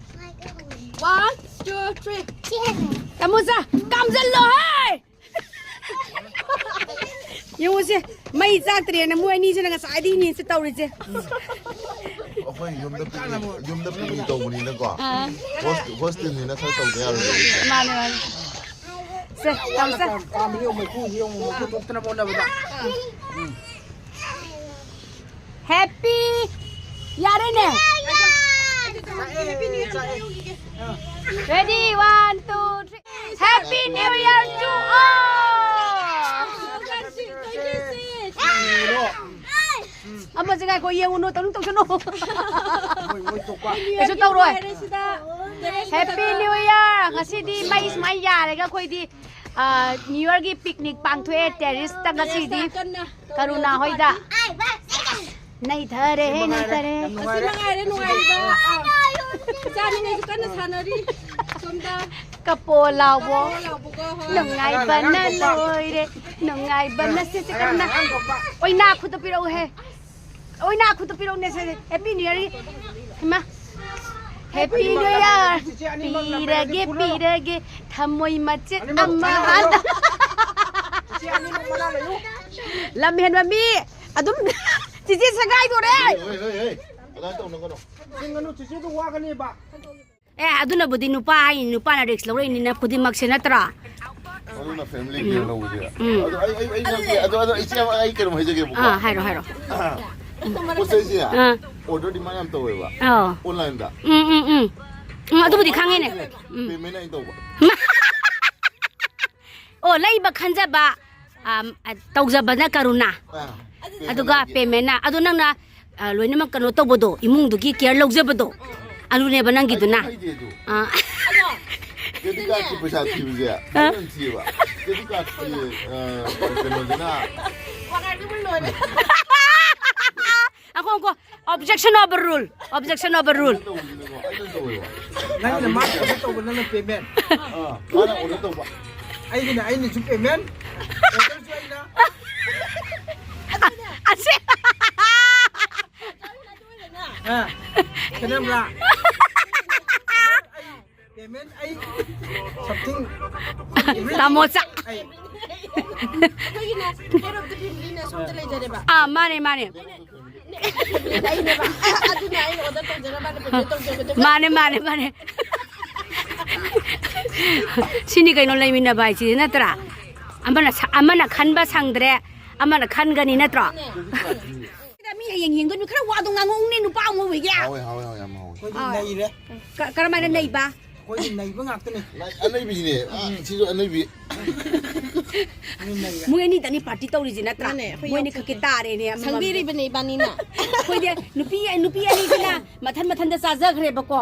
One, two, three. ꯇꯥꯃꯣꯆꯥ, ꯀꯥꯝꯖꯜꯂꯣ ꯍꯦ! ꯌꯦꯡꯉꯨꯁꯦ, ꯃꯩ ꯆꯥꯛꯇ꯭ꯔꯦꯅ ꯃꯣꯏ ꯑꯅꯤꯁꯤꯅ ꯉꯁꯥꯏꯗꯩꯅꯦ ꯁꯤ ꯇꯧꯔꯤꯁꯦ꯫ ꯑꯩꯈꯣꯏ ꯌꯨꯝꯗ ꯄꯤꯛꯅꯤꯛ, ꯌꯨꯝꯗ ꯄꯤꯛꯅꯤꯛ ꯇꯧꯕꯅꯤꯅꯀꯣ꯫ ꯑꯥ. ꯍꯣꯁ-, ꯍꯣꯁꯇꯦꯜꯅꯤꯅ ꯈꯔ ꯇꯧꯗ ꯌꯥꯔꯣꯏ꯫ ꯃꯥꯅꯦ, ꯃꯥꯅꯦ꯫ ꯁꯦ, ꯇꯧꯁꯦ꯫ ꯀꯥꯝ-, ꯀꯥꯝꯕꯗꯤ ꯌꯦꯡꯉꯨ, ꯃꯩꯈꯨꯁꯤ ꯌꯦꯡꯉꯨ, ꯃꯩꯈꯨ ꯊꯣꯛꯇꯅꯕ ꯍꯣꯠꯅꯕꯗ꯫ ꯍꯦꯄꯤ! ꯌꯥꯔꯦꯅꯦ꯫ ꯆꯥꯛꯑꯦ, ꯆꯥꯛꯑꯦ꯫ Ready, one, two, three. Happy New Year to all! ꯑꯃꯁꯦ ꯉꯥꯏꯈꯣ, ꯌꯦꯡꯉꯨꯅꯨ, ꯇꯧꯅꯨ, ꯇꯧꯁꯅꯨ꯫ ꯃꯣꯏ, ꯃꯣꯏ ꯊꯣꯛꯄ꯫ ꯀꯩꯁꯨ ꯇꯧꯔꯣꯏ꯫ Happy New Year! ꯉꯁꯤꯗꯤ ꯃꯩ ꯁꯨꯃꯥꯏꯅ ꯌꯥꯔꯒ ꯑꯩꯈꯣꯏꯗꯤ, ꯑ, New Yearꯒꯤ picnic ꯄꯥꯡꯊꯣꯛꯑꯦ terraceꯇ ꯉꯁꯤꯗꯤ꯫ ꯀꯔꯨꯅꯥ ꯍꯣꯏꯗ꯫ ꯅꯩꯊꯔꯦ, ꯅꯩꯊꯔꯦ꯫ ꯌꯥꯝ ꯅꯨꯡꯉꯥꯏꯔꯦ꯫ ꯅꯨꯡꯉꯥꯏꯔꯦ, ꯅꯨꯡꯉꯥꯏꯔꯤꯕ꯫ ꯁꯥꯟꯅꯔꯤ꯫ ꯁꯣꯝꯗ ꯀꯄꯣ ꯂꯥꯎꯕꯣ꯫ ꯂꯥꯎꯕꯀꯣ, ꯍꯣꯏ꯫ ꯅꯨꯡꯉꯥꯏꯕꯅ ꯂꯣꯏꯔꯦ꯫ ꯅꯨꯡꯉꯥꯏꯕꯅ ꯁꯤꯁꯦ ꯀꯔꯝꯅ? ꯑꯣꯏꯅꯥ ꯈꯨꯗꯣ ꯄꯤꯔꯛꯎꯍꯦ꯫ ꯑꯣꯏꯅꯥ ꯈꯨꯗꯣ ꯄꯤꯔꯛꯎꯅꯦ ꯁꯦ꯫ Happy New Year꯫ ꯏꯃꯥ꯫ Happy New Year꯫ ꯄꯤꯔꯒꯦ, ꯄꯤꯔꯒꯦ꯫ ꯊꯃꯣꯏ ꯃꯆꯦꯠ ꯑꯃ꯫ ꯏꯆꯦ ꯑꯅꯤꯃꯛ ꯃꯅꯥ ꯂꯩꯌꯨ꯫ ꯂꯝ ꯍꯦꯟꯕ ꯃꯤ ꯑꯗꯨꯝ ꯆꯤꯆꯦ ꯁꯦꯒꯥꯏꯗꯣꯔꯦ꯫ ꯍꯣꯏ, ꯍꯣꯏ, ꯍꯣꯏ꯫ ꯑꯗꯥ ꯇꯧꯅꯒꯅꯣ꯫ ꯆꯤꯡꯒꯅꯨ, ꯆꯤꯆꯦꯗꯣ ꯋꯥꯒꯅꯦꯕ꯫ ꯑꯦ, ꯑꯗꯨꯅꯕꯨꯗꯤ ꯅꯨꯄꯥ ꯍꯥꯏꯅꯤ, ꯅꯨꯄꯥꯅ risk ꯂꯧꯔꯛꯏꯅꯤꯅ ꯈꯨꯗꯤꯡꯃꯛꯁꯦ, ꯅꯠꯇ꯭ꯔꯥ? ꯑꯗꯨꯅ family care ꯂꯧꯕꯁꯦ꯫ ꯎꯝ꯫ ꯑꯗꯣ ꯑꯩ, ꯑꯩ, ꯑꯩ ꯉꯥꯡꯒꯦ꯫ ꯑꯗꯣ, ꯑꯗꯣ ꯏꯆꯦ ꯑꯃ ꯑꯩ ꯀꯩꯅꯣꯝ ꯍꯥꯏꯖꯒꯦꯕꯀꯣ꯫ ꯑꯥ, ꯍꯥꯏꯔꯣ, ꯍꯥꯏꯔꯣ꯫ ꯄꯣꯠ ꯆꯩꯁꯦ ꯑꯥ꯫ Order demand ꯌꯥꯝ ꯇꯧꯋꯦꯕ꯫ ꯑꯥ꯫ Online ꯗ꯫ ꯎꯝ, ꯎꯝ, ꯎꯝ꯫ ꯎꯝ, ꯑꯗꯨꯕꯨꯗꯤ ꯈꯪꯉꯦꯅꯦ꯫ ꯎꯝ꯫ Payment ꯑꯩꯅ ꯇꯧꯕ꯫ ꯑꯣ, ꯂꯩꯕ ꯈꯟꯖꯕ, ꯑꯝ, ꯑ, ꯇꯧꯖꯕꯅ ꯀꯔꯨꯅꯥ꯫ ꯑꯥ꯫ ꯑꯗꯨꯒ payment ꯅ꯫ ꯑꯗꯣ ꯅꯪꯅ, ꯑ, ꯂꯣꯏꯅꯃꯛ ꯀꯩꯅꯣ ꯇꯧꯕꯗꯣ, ꯏꯃꯨꯡꯗꯨꯒꯤ care ꯂꯧꯖꯕꯗꯣ, ꯑꯗꯨꯅꯦꯕ ꯅꯪꯒꯤꯗꯨꯅ꯫ ꯍꯩꯇꯦ ꯑꯗꯨ꯫ ꯑꯥ꯫ Credit card ꯀꯤ ꯄꯩꯁꯥ ꯊꯤꯕꯁꯦ ꯑꯩꯅ ꯊꯤꯕ꯫ Credit card ꯀꯤ, ꯑ, ꯀꯩꯅꯣꯁꯤꯅ ꯑꯈꯣ, ꯑꯈꯣ꯫ Objection overrule. Objection overrule. ꯇꯧꯕꯁꯤꯅꯀꯣ ꯑꯩꯅ ꯇꯧꯋꯦꯕ꯫ ꯅꯪꯅ ꯃꯥꯅ order ꯇꯧꯕ, ꯅꯪꯅ payment꯫ ꯑꯥ, ꯃꯥꯅ order ꯇꯧꯕ꯫ ꯑꯩꯒꯤꯅ ꯑꯩꯅꯁꯨ payment꯫ Order ꯁꯨ ꯑꯩꯅ꯫ ꯑꯁꯦ꯫ ꯍꯥ? ꯈꯦꯠꯅꯕ꯭ꯔꯥ? Payment ꯑꯩ something ꯇꯥꯃꯣ ꯆꯥ꯫ ꯑꯩ ꯑꯩꯈꯣꯏꯒꯤꯅ head of the family ꯅ ꯁꯣꯝꯗ ꯂꯩꯖꯔꯦꯕ꯫ ꯑꯥ, ꯃꯥꯅꯦ, ꯃꯥꯅꯦ꯫ ꯑꯩꯅꯦꯕ꯫ ꯑꯗꯨꯅ ꯑꯩꯅ order ꯇꯧꯖꯔ ꯃꯥꯅ payment ꯇꯧꯖꯕꯗꯣ꯫ ꯃꯥꯅꯦ, ꯃꯥꯅꯦ, ꯃꯥꯅꯦ꯫ ꯁꯤꯅꯤ ꯀꯩꯅꯣ ꯂꯩꯃꯤꯟꯅꯕ ꯍꯥꯏꯁꯤꯗꯤ, ꯅꯠꯇ꯭ꯔꯥ? ꯑꯃꯅ ꯁ-, ꯑꯃꯅ ꯈꯟꯕ ꯁꯪꯗ꯭ꯔꯦ, ꯑꯃꯅ ꯈꯟꯒꯅꯤ, ꯅꯠꯇ꯭ꯔꯣ? ꯃꯤ ꯍꯌꯦꯡ ꯌꯦꯡꯗꯣꯏꯅꯤ, ꯈꯔ ꯋꯥꯗꯣ ꯉꯥꯡꯉꯛꯎꯅꯦ, ꯅꯨꯄꯥ ꯑꯃ ꯑꯣꯏꯕꯒꯤ꯫ ꯍꯥꯎꯋꯦ, ꯍꯥꯎꯋꯦ, ꯍꯥꯎꯋꯦ, ꯌꯥꯝ ꯍꯥꯎꯋꯦ꯫ ꯑꯩꯈꯣꯏꯗꯤ ꯅꯩꯔꯦ꯫ ꯀ-, ꯀꯔꯝꯍꯥꯏꯅ ꯅꯩꯕ? ꯑꯩꯈꯣꯏꯗꯤ ꯅꯩꯕ ꯉꯥꯛꯇꯅꯦ꯫ ꯑꯅꯩꯕꯤꯁꯤꯅꯦ꯫ ꯑꯥ, ꯁꯤꯁꯨ ꯑꯅꯩꯕꯤ꯫ ꯑꯗꯨꯝ ꯅꯩꯔꯦ꯫ ꯃꯣꯏ ꯑꯅꯤꯗꯅꯤ party ꯇꯧꯔꯤꯁꯤ, ꯅꯠꯇ꯭ꯔꯥ? ꯃꯥꯅꯦ, ꯑꯩꯈꯣꯏ ꯃꯣꯏꯅ ꯌꯥꯎꯁꯪ ꯈꯛꯀꯤ ꯇꯥꯔꯦꯅꯦ, ꯑꯃꯃꯝꯁꯦ꯫ ꯁꯪꯕꯤꯔꯤꯕꯅꯦ ꯏꯕꯥꯅꯤꯅ꯫ ꯑꯩꯈꯣꯏꯗꯤ ꯅꯨꯄꯤ, ꯅꯨꯄꯤ ꯑꯅꯤꯁꯤꯅ ꯃꯊꯟ ꯃꯊꯟꯗ ꯆꯥꯖꯈ꯭ꯔꯦꯕꯀꯣ꯫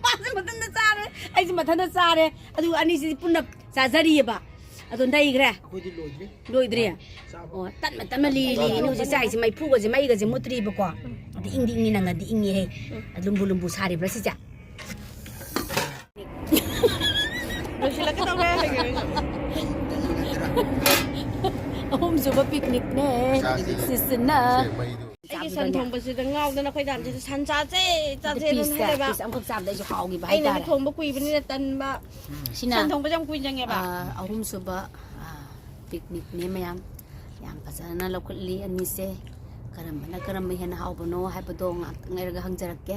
ꯃꯥꯁꯨ ꯃꯊꯟꯗ ꯆꯥꯔꯦ, ꯑꯩꯁꯨ ꯃꯊꯟꯗ ꯆꯥꯔꯦ꯫ ꯑꯗꯨ ꯑꯅꯤꯁꯤꯗꯤ ꯄꯨꯟꯅ ꯆꯥꯖꯔꯤꯑꯕ꯫ ꯑꯗꯣ ꯅꯩꯈ꯭ꯔꯦ꯫ ꯑꯩꯈꯣꯏꯗꯤ ꯂꯣꯏꯗ꯭ꯔꯤ꯫ ꯂꯣꯏꯗ꯭ꯔꯤ꯫ ꯆꯥꯕ꯫ ꯑꯣ, ꯇꯞꯅ ꯇꯞꯅ ꯂꯤꯔꯤ ꯂꯤꯔꯤꯅꯤ ꯍꯧꯖꯤꯛ ꯆꯥꯏꯁꯦ, ꯃꯩꯐꯨꯒꯁꯦ, ꯃꯩꯒꯁꯦ ꯃꯨꯠꯇ꯭ꯔꯤꯕꯀꯣ꯫ ꯑꯗꯤ ꯏꯪꯗꯤ ꯏꯪꯉꯤ, ꯅꯪꯅꯗꯤ ꯏꯪꯉꯤꯍꯦ꯫ ꯂꯨꯝꯕꯨ ꯂꯨꯝꯕꯨ ꯁꯥꯔꯤꯕ꯭ꯔꯥ ꯁꯤꯁꯦ? ꯂꯣꯏꯁꯤꯜꯂꯛꯀꯗꯧꯔꯦ꯫ ꯑꯍꯨꯝꯁꯨꯕ ꯄꯤꯛꯅꯤꯛꯅꯦ꯫ ꯆꯥꯁꯤ꯫ ꯁꯤꯁꯤꯅ꯫ ꯁꯦ, ꯃꯩꯗꯨ꯫ ꯑꯩꯒꯤ ꯁꯟ ꯊꯣꯡꯕꯁꯤꯗ ꯉꯥꯎꯗꯅ ꯑꯩꯈꯣꯏ ꯗꯥꯝꯁꯤꯗ ꯁꯟ ꯆꯥꯁꯦ, ꯆꯥꯁꯦꯅ ꯄꯤꯁꯇ, ꯍꯥꯏꯔꯦꯕ꯫ ꯄꯤꯁ ꯑꯃꯈꯛ ꯆꯥꯕꯗ ꯑꯩꯁꯨ ꯍꯥꯎꯈꯤꯕ ꯑꯩꯅꯗꯤ ꯍꯥꯏꯇꯥꯔꯦ꯫ ꯊꯣꯡꯕ ꯀꯨꯏꯕꯅꯤꯅ ꯇꯟꯕ꯫ ꯁꯤꯅ, ꯁꯟ ꯊꯣꯡꯕꯁꯦ ꯌꯥꯝ ꯀꯨꯏꯅ ꯆꯪꯉꯦꯕ꯫ ꯑꯥ, ꯑꯍꯨꯝꯁꯨꯕ, ꯑꯥ, ꯄꯤꯛꯅꯤꯛꯅꯦ ꯃꯌꯥꯝ꯫ ꯌꯥꯝ ꯐꯖꯅ ꯂꯧꯈꯠꯂꯤ ꯑꯅꯤꯁꯦ꯫ ꯀꯔꯝꯕꯅ ꯀꯔꯝꯕ ꯍꯦꯟꯅ ꯍꯥꯎꯕꯅꯣ ꯍꯥꯏꯕꯗꯣ ꯉꯥꯛꯇꯪ ꯂꯩꯔꯒ ꯍꯪꯖꯔꯛꯀꯦ꯫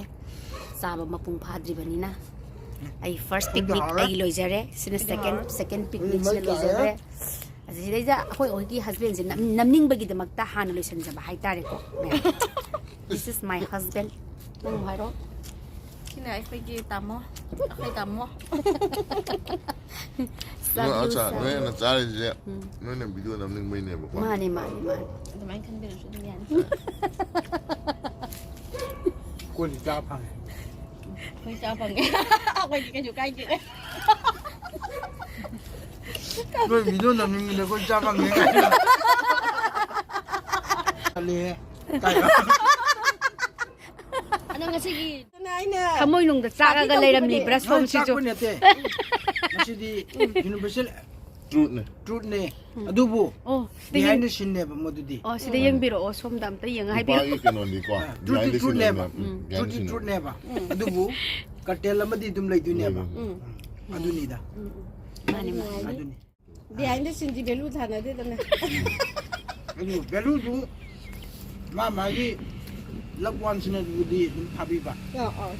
ꯆꯥꯕ ꯃꯄꯨꯡ ꯐꯥꯗ꯭ꯔꯤꯕꯅꯤꯅ꯫ ꯑꯩ ꯐꯥꯔꯁ ꯄꯤꯛꯅꯤꯛ ꯑꯩꯒꯤ ꯂꯣꯏꯖꯔꯦ꯫ ꯁꯤꯅ ꯁꯦꯀꯦꯟ, ꯁꯦꯀꯦꯟ ꯄꯤꯛꯅꯤꯛꯁꯤꯅ ꯂꯣꯏꯖꯈ꯭ꯔꯦ꯫ ꯑꯁꯤꯗꯩꯗ ꯑꯩꯈꯣꯏ, ꯑꯩꯈꯣꯏꯒꯤ ꯍꯁꯕꯦꯟꯁꯦ ꯅꯝ-, ꯅꯝꯅꯤꯡꯕꯒꯤꯗꯃꯛꯇ ꯍꯥꯟꯅ ꯂꯣꯏꯁꯤꯟꯖꯕ ꯍꯥꯏꯇꯥꯔꯦꯀꯣ, ꯃꯌꯥꯝ꯫ This is my husband. ꯅꯪ ꯍꯥꯏꯔꯣ꯫ ꯁꯤꯅ ꯑꯩꯈꯣꯏꯒꯤ ꯇꯥꯃꯣ, ꯑꯩꯈꯣꯏ ꯇꯥꯃꯣ꯫ ꯅꯣꯏ ꯑꯆꯥ, ꯅꯣꯏꯅ ꯆꯥꯔꯤꯁꯦ, ꯎꯝ꯫ ꯅꯣꯏꯅ ꯚꯤꯗꯤꯑꯣ ꯅꯝꯅꯤꯡꯕꯩꯅꯦꯕꯀꯣ꯫ ꯃꯥꯅꯦ, ꯃꯥꯅꯦ, ꯃꯥꯅꯦ꯫ ꯑꯗꯨꯃꯥꯏꯅ ꯈꯟꯕꯤꯔꯁꯨ ꯑꯗꯨꯝ ꯌꯥꯅꯤ꯫ ꯑꯩꯈꯣꯏꯗꯤ ꯆꯥ ꯐꯪꯉꯦ꯫ ꯑꯩꯈꯣꯏ ꯆꯥ ꯐꯪꯉꯦ꯫ ꯑꯩꯈꯣꯏꯗꯤ ꯀꯩꯁꯨ ꯀꯥꯏꯗꯦ꯫ ꯅꯣꯏ ꯚꯤꯗꯤꯑꯣ ꯅꯝꯅꯤꯡꯉꯤꯅꯦ, ꯑꯩꯈꯣꯏ ꯆꯥ ꯐꯪꯉꯦ ꯀꯥꯏꯅ꯫ ꯇꯜꯂꯤꯍꯦ꯫ ꯀꯥꯏꯗ? ꯑꯗꯣ ꯉꯁꯤꯒꯤ ꯊꯃꯣꯏꯅꯨꯡꯗ ꯆꯥꯛꯑꯒ ꯂꯩꯔꯝꯃꯤꯕ꯭ꯔꯥ ꯅꯣꯏ ꯁꯣꯝꯁꯤꯁꯨ? ꯆꯥꯛꯄ ꯅꯠꯇꯦ꯫ ꯃꯁꯤꯗꯤ ꯌꯨꯅꯤꯚꯔꯁꯦꯜ ꯇ꯭ꯔꯨꯠꯅꯦ꯫ ꯇ꯭ꯔꯨꯠꯅꯦ꯫ ꯎꯝ꯫ ꯑꯗꯨꯕꯨ ꯑꯣ, ꯁꯤꯗꯒꯤ ꯕꯤꯍꯥꯏꯟ ꯗ ꯁꯤꯟꯅꯦꯕ ꯃꯗꯨꯗꯤ꯫ ꯑꯣ, ꯁꯤꯗ ꯌꯦꯡꯕꯤꯔꯛꯑꯣ, ꯁꯣꯝꯗ ꯑꯝꯇ ꯌꯦꯡꯉ ꯍꯥꯏꯕꯤꯔꯛꯑꯣ꯫ ꯅꯨꯄꯥꯒꯤ ꯀꯩꯅꯣꯅꯤꯀꯣ, ꯑ, ꯇ꯭ꯔꯨꯠꯇꯤ ꯕꯤꯍꯥꯏꯟ ꯗ ꯁꯤꯟ ꯇ꯭ꯔꯨꯠꯅꯦꯕ꯫ ꯂꯩꯕ, ꯎꯝ, ꯕꯤꯍꯥꯏꯟ ꯗ ꯇ꯭ꯔꯨꯠꯇꯤ ꯁꯤꯟ ꯂꯩꯕ꯫ ꯇ꯭ꯔꯨꯠꯅꯦꯕ꯫ ꯎꯝ꯫ ꯑꯗꯨꯕꯨ ꯀꯥꯔꯇꯦꯜ ꯑꯃꯗꯤ ꯑꯗꯨꯝ ꯂꯩꯗꯣꯏꯅꯦꯕ꯫ ꯎꯝ꯫ ꯎꯝ꯫ ꯑꯗꯨꯅꯤꯗ꯫ ꯎꯝ, ꯎꯝ꯫ ꯃꯥꯅꯤ, ꯃꯥꯅꯤ꯫ ꯑꯗꯨꯅꯤ꯫ ꯕꯤꯍꯥꯏꯟ ꯗ ꯁꯤꯟꯗꯤ ꯚꯦꯂꯨ ꯊꯥꯅꯗꯦꯗꯅ꯫ ꯑꯗꯨ ꯚꯦꯂꯨꯗꯨ ꯃꯥ ꯃꯥꯒꯤ ꯂꯞ ꯋꯥꯟꯁꯤꯅꯕꯨꯗꯤ ꯑꯗꯨꯝ ꯊꯥꯕꯤꯕ꯫ ꯑꯥ, ꯑꯥ꯫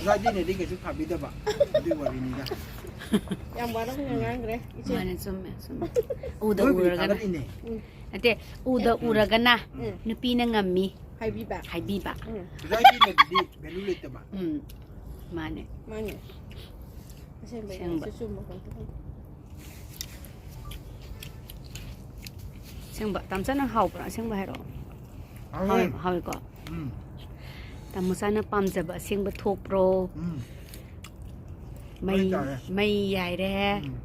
ꯖꯥꯗꯤꯅꯗꯤ ꯀꯩꯁꯨ ꯊꯥꯕꯤꯗꯕ꯫ ꯑꯗꯨꯒꯤ ꯋꯥꯔꯤꯅꯤꯗ꯫ ꯌꯥꯝ ꯋꯥꯔꯝꯅ ꯉꯥꯡꯈ꯭ꯔꯦ, ꯏꯆꯦ꯫ ꯃꯥꯅꯦ, ꯆꯨꯝꯃꯦ, ꯆꯨꯝꯃꯦ꯫ ꯎꯗ ꯂꯣꯏꯕꯨꯗꯤ ꯎꯔꯒꯅ꯫ ꯊꯥꯒꯠꯂꯤꯅꯦ꯫ ꯎꯝ꯫ ꯅꯠꯇꯦ, ꯎꯗ ꯎꯔꯒꯅ ꯎꯝ꯫ ꯅꯨꯄꯤꯅ ꯉꯝꯃꯤ ꯍꯥꯏꯕꯤꯕ꯫ ꯍꯥꯏꯕꯤꯕ꯫ ꯎꯝ꯫ ꯖꯥꯗꯤꯅꯗꯤ ꯚꯦꯂꯨ ꯂꯩꯇꯕ꯫ ꯎꯝ꯫ ꯃꯥꯅꯦ꯫ ꯃꯥꯅꯦ꯫ ꯑꯁꯦꯡꯕꯩꯅꯦ, ꯑꯁꯦꯡꯕ꯫ ꯑꯆꯨꯝꯕ ꯉꯥꯛꯇꯅꯤ꯫ ꯑꯁꯦꯡꯕ, ꯇꯥꯝꯆꯥ, ꯅꯪ ꯍꯥꯎꯕ꯭ꯔꯥ? ꯑꯁꯦꯡꯕ ꯍꯥꯏꯔꯛꯑꯣ꯫ ꯍꯥꯎꯋꯦ꯫ ꯍꯥꯎꯋꯦ, ꯍꯥꯎꯋꯦꯀꯣ? ꯎꯝ꯫ ꯇꯥꯃꯣꯆꯥꯅ ꯄꯥꯝꯖꯕ ꯑꯁꯦꯡꯕ ꯊꯣꯛꯄ꯭ꯔꯣ? ꯎꯝ꯫ ꯃꯩ, ꯃꯩ ꯇꯥꯔꯦ꯫ ꯃꯩ ꯌꯥꯏꯔꯦ꯫ ꯎꯝ꯫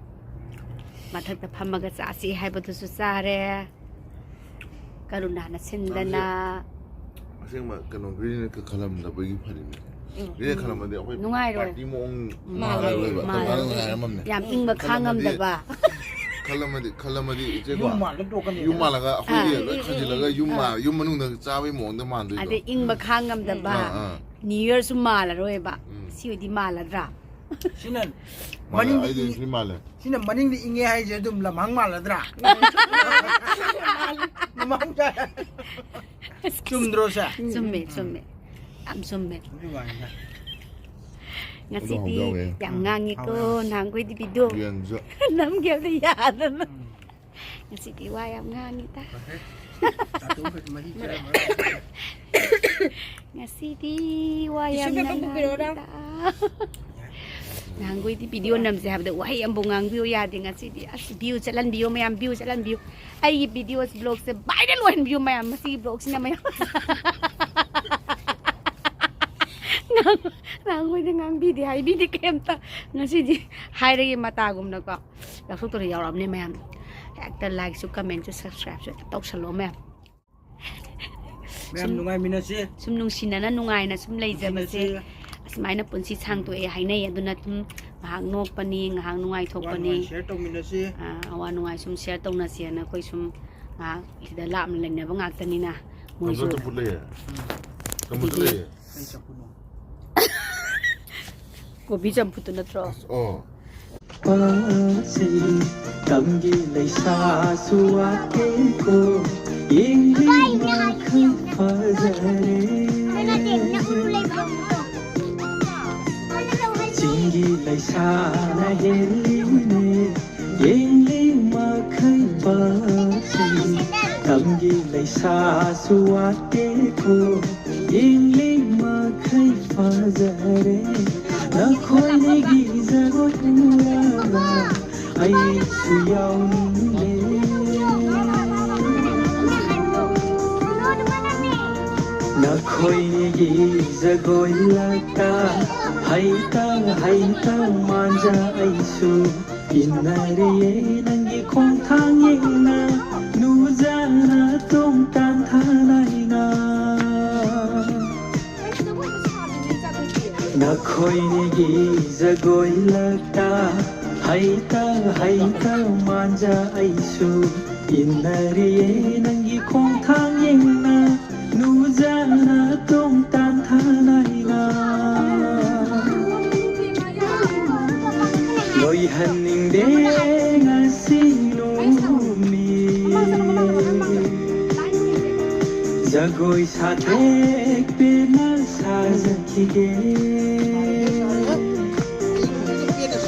ꯃꯊꯛꯇ ꯐꯝꯃꯒ ꯆꯥꯁꯤ ꯍꯥꯏꯕꯗꯨꯁꯨ ꯆꯥꯔꯦ꯫ ꯀꯔꯨꯅꯥꯅ ꯁꯤꯟꯗꯅ꯫ ꯇꯥꯃꯣꯁꯦ ꯑꯁꯦꯡꯕ ꯀꯩꯅꯣ, ꯒ꯭ꯔꯤꯟ ꯈꯜꯂꯝꯗꯕꯒꯤ ꯐꯔꯤꯅꯦ꯫ ꯏꯆꯦ ꯈꯜꯂꯝꯃꯗꯤ ꯑꯩꯈꯣꯏ ꯅꯨꯡꯉꯥꯏꯔꯣꯏ꯫ ꯄꯥꯔꯇꯤ ꯃꯑꯣꯡ ꯃꯥꯜꯂꯔꯣꯏ, ꯃꯥꯜꯂꯔꯣꯏꯕ ꯃꯥꯜꯂꯔꯣꯏ꯫ ꯇꯪꯈꯥꯏ ꯉꯥꯏꯔꯝꯃꯝꯅꯦ꯫ ꯌꯥꯝ ꯏꯪꯕ ꯈꯥꯡꯉꯝꯗꯕ꯫ ꯈꯜꯂꯝꯃꯗꯤ ꯏꯆꯦꯀꯣ ꯌꯨꯝ ꯃꯥꯜꯂ ꯇꯣꯛꯀꯅꯤ꯫ ꯌꯨꯝ ꯃꯥꯜꯂꯒ ꯑꯩꯈꯣꯏꯒꯤ ꯑꯥ, ꯂꯣꯏ ꯏ- ꯏ- ꯈꯟꯖꯤꯜꯂꯒ ꯌꯨꯝ ꯃꯥ- ꯌꯨꯝ ꯃꯅꯨꯡꯗ ꯆꯥꯕꯒꯤ ꯃꯑꯣꯡꯗ ꯃꯥꯟꯗꯣꯏꯗꯣ꯫ ꯑꯗꯩ ꯏꯪꯕ ꯈꯥꯡꯉꯝꯗꯕ꯫ ꯑꯥ, ꯑꯥ꯫ New Yearꯁꯨ ꯃꯥꯜꯂꯔꯣꯏꯕ꯫ ꯎꯝ꯫ ꯁꯤ ꯑꯣꯏꯗꯤ ꯃꯥꯜꯂꯗ꯭ꯔꯥ? ꯁꯤꯅ ꯃꯥꯜꯂꯦ, ꯃꯅꯤꯡꯗꯤ ꯑꯩꯗꯤ ꯏꯪ- ꯁꯤ ꯃꯥꯜꯂꯦ꯫ ꯁꯤꯅ ꯃꯅꯤꯡꯗꯤ ꯏꯪꯉꯦ ꯍꯥꯏꯁꯦ ꯑꯗꯨꯝ ꯂꯝꯍꯥꯡ ꯃꯥꯜꯂꯗ꯭ꯔꯥ? ꯂꯝꯍꯥꯡ ꯆꯥꯏ꯫ ꯆꯨꯝꯗ꯭ꯔꯣ ꯁꯦ? ꯆꯨꯝꯃꯦ, ꯆꯨꯝꯃꯦ꯫ ꯌꯥꯝ ꯆꯨꯝꯃꯦ꯫ ꯑꯗꯨ ꯋꯥꯅꯤꯗ꯫ ꯉꯁꯤꯗꯤ ꯍꯧꯗꯧꯔꯦ꯫ ꯌꯥꯝ ꯉꯥꯡꯉꯤꯀꯣ ꯍꯧꯔꯦ꯫ ꯅꯍꯥꯟꯈꯣꯏꯗꯤ video ꯌꯦꯟꯁꯨ꯫ ꯅꯝꯒꯦ ꯍꯥꯏꯕꯗ ꯌꯥꯗꯅ꯫ ꯉꯁꯤꯗꯤ ꯋꯥ ꯌꯥꯝ ꯉꯥꯡꯉꯤꯗ꯫ ꯆꯥꯊꯣꯛꯈ꯭ꯔꯗꯤ ꯃꯍꯤ ꯆꯥꯔꯝꯃ꯫ ꯉꯁꯤꯗꯤ ꯋꯥ ꯌꯥꯝ Tissue paper ꯄꯨꯕꯤꯔꯛꯑꯣꯔꯥ? ꯉꯥꯡꯉꯤꯗ꯫ ꯅꯍꯥꯟꯈꯣꯏꯗꯤ video ꯅꯝꯁꯦ ꯍꯥꯏꯕꯗ ꯋꯥꯍꯩ ꯑꯃꯕꯨ ꯉꯥꯡꯕꯤꯌꯨ ꯌꯥꯗꯦ꯫ ꯉꯁꯤꯗꯤ ꯑꯁ view ꯆꯠꯍꯟꯕꯤꯌꯨ ꯃꯌꯥꯝ, view ꯆꯠꯍꯟꯕꯤꯌꯨ꯫ ꯑꯩꯒꯤ videos vlogꯁꯦ viral ꯑꯣꯏꯍꯟꯕꯤꯌꯨ ꯃꯌꯥꯝ꯫ ꯃꯁꯤꯒꯤ vlogꯁꯤꯅ ꯃꯌꯥꯝ ꯉꯥꯡ- ꯅꯍꯥꯟꯈꯣꯏꯗꯤ ꯉꯥꯡꯕꯤꯗꯦ ꯍꯥꯏꯕꯤꯗꯦ ꯀꯩꯝꯇ꯫ ꯉꯁꯤꯗꯤ ꯍꯥꯏꯔꯒꯦ ꯃꯇꯥꯒꯨꯝꯅꯀꯣ꯫ ꯂꯧꯊꯣꯛꯇꯅ ꯌꯥꯎꯔꯛꯑꯕꯅꯦ ꯃꯌꯥꯝ꯫ ꯍꯦꯛꯇ likeꯁꯨ commentꯁꯨ subscribeꯁꯨ ꯍꯦꯛꯇ ꯇꯧꯁꯜꯂꯣ ꯃꯌꯥꯝ꯫ ꯃꯌꯥꯝ ꯅꯨꯡꯉꯥꯏꯃꯤꯟꯅꯁꯤ꯫ ꯁꯨꯝ ꯅꯨꯡꯁꯤꯅꯅ ꯅꯨꯡꯉꯥꯏꯅ ꯁꯨꯝ ꯂꯩꯖꯕꯁꯦ ꯅꯨꯡꯁꯤꯅꯁꯤ꯫ ꯑꯁꯨꯃꯥꯏꯅ ꯄꯨꯟꯁꯤ ꯁꯥꯡꯇꯣꯛꯑꯦ ꯍꯥꯏꯅꯩ꯫ ꯑꯗꯨꯅ ꯁꯨꯝ ꯉꯥꯏꯍꯥꯛ ꯅꯣꯛꯄꯅꯤ, ꯉꯥꯏꯍꯥꯛ ꯋꯥ ꯅꯨꯡꯉꯥꯏꯊꯣꯛꯄꯅꯤ꯫ ꯅꯨꯡꯉꯥꯏ share ꯇꯧꯃꯤꯟꯅꯁꯤ꯫ ꯑꯥ, ꯑꯋꯥ ꯅꯨꯡꯉꯥꯏ ꯁꯨꯝ share ꯇꯧꯅꯁꯦꯅ ꯑꯩꯈꯣꯏ ꯁꯨꯝ ꯉꯥꯏꯍꯥꯛ ꯁꯤꯗ ꯂꯥꯞꯅ ꯂꯩꯅꯕ ꯉꯥꯛꯇꯅꯤꯅ ꯃꯣꯏꯁꯨ ꯀꯝꯕ ꯆꯝꯐꯨꯠ ꯂꯩꯌꯦ? ꯀꯝꯕ ꯆꯝꯐꯨꯠ ꯂꯩꯌꯦ? ꯀꯩ ꯆꯝꯐꯨꯠꯅꯣ? ꯀꯣꯕꯤ ꯆꯝꯐꯨꯠꯇꯨ ꯅꯠꯇ꯭ꯔꯣ? ꯑꯣ꯫ ꯄꯥꯁꯤ ꯇꯝꯒꯤ ꯂꯩꯁꯥꯁꯨ ꯋꯥꯠꯇꯦꯀꯣ, ꯌꯦꯡꯂꯤ ꯃꯈꯩ ꯐꯖꯔꯦ꯫ ꯆꯤꯡꯒꯤ ꯂꯩꯁꯥꯅ ꯍꯦꯜꯂꯤꯅꯦ, ꯌꯦꯡꯂꯤ ꯃꯈꯩ ꯄꯥꯁꯤ ꯇꯝꯒꯤ ꯂꯩꯁꯥꯁꯨ ꯋꯥꯠꯇꯦꯀꯣ, ꯌꯦꯡꯂꯤ ꯃꯈꯩ ꯐꯖꯔꯦ꯫ ꯅꯈꯣꯏꯒꯤ ꯖꯒꯣꯏ ꯎꯔꯒ ꯑꯩꯁꯨ ꯌꯥꯎꯅꯤꯡꯉꯦ꯫ ꯅꯈꯣꯏꯒꯤ ꯖꯒꯣꯏ ꯂꯛꯇ ꯍꯩꯇ ꯍꯩꯇ ꯃꯥꯟꯖ ꯑꯩꯁꯨ ꯏꯟꯅꯔꯤꯌꯦ ꯅꯪꯒꯤ ꯈꯣꯡꯊꯥꯡ ꯌꯦꯡꯅ ꯅꯨꯖꯅ ꯇꯣꯡ ꯇꯥꯟꯊꯅꯩꯅ꯫ ꯑꯩꯈꯣꯏꯅꯤꯒꯤ ꯖꯒꯣꯏ ꯂꯛꯇ ꯍꯩꯇ ꯍꯩꯇ ꯃꯥꯟꯖ ꯑꯩꯁꯨ ꯏꯟꯅꯔꯤꯌꯦ ꯅꯪꯒꯤ ꯈꯣꯡꯊꯥꯡ ꯌꯦꯡꯅ ꯅꯨꯖꯅ ꯇꯣꯡ ꯇꯥꯟꯊꯅꯩꯅ ꯂꯣꯏꯍꯟꯅꯤꯡꯗꯦ ꯉꯁꯤ ꯅꯨꯃꯤꯠ ꯖꯒꯣꯏ ꯁꯥꯊꯦꯛ ꯄꯦꯟꯅ ꯁꯥꯖꯈꯤꯒꯦ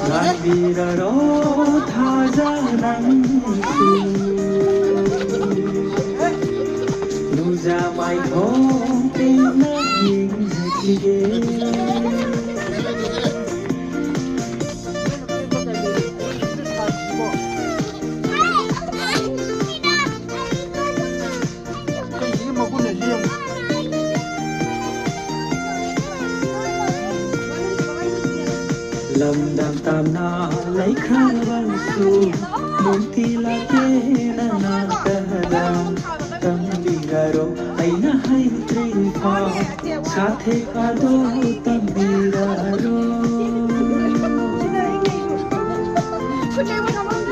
ꯉꯥꯟꯕꯤꯔꯔꯣ ꯊꯥꯖ ꯅꯪꯁꯨ ꯅꯨꯖ ꯃꯥꯏꯊꯣꯡ ꯄꯦꯟꯅ ꯌꯦꯡꯖꯈꯤꯒꯦ ꯂꯝꯗꯝ ꯇꯝꯅ ꯂꯩꯈ꯭ꯔꯕꯁꯨ ꯅꯨꯡꯇꯤ ꯂꯥꯛꯀꯦꯅ ꯅꯥꯇꯗ ꯇꯝꯕꯤꯔꯔꯣ ꯑꯩꯅ ꯍꯩꯇ꯭ꯔꯤꯐꯥꯎ ꯁꯥꯊꯦꯛ ꯑꯗꯣ ꯇꯝꯕꯤꯔꯔꯣ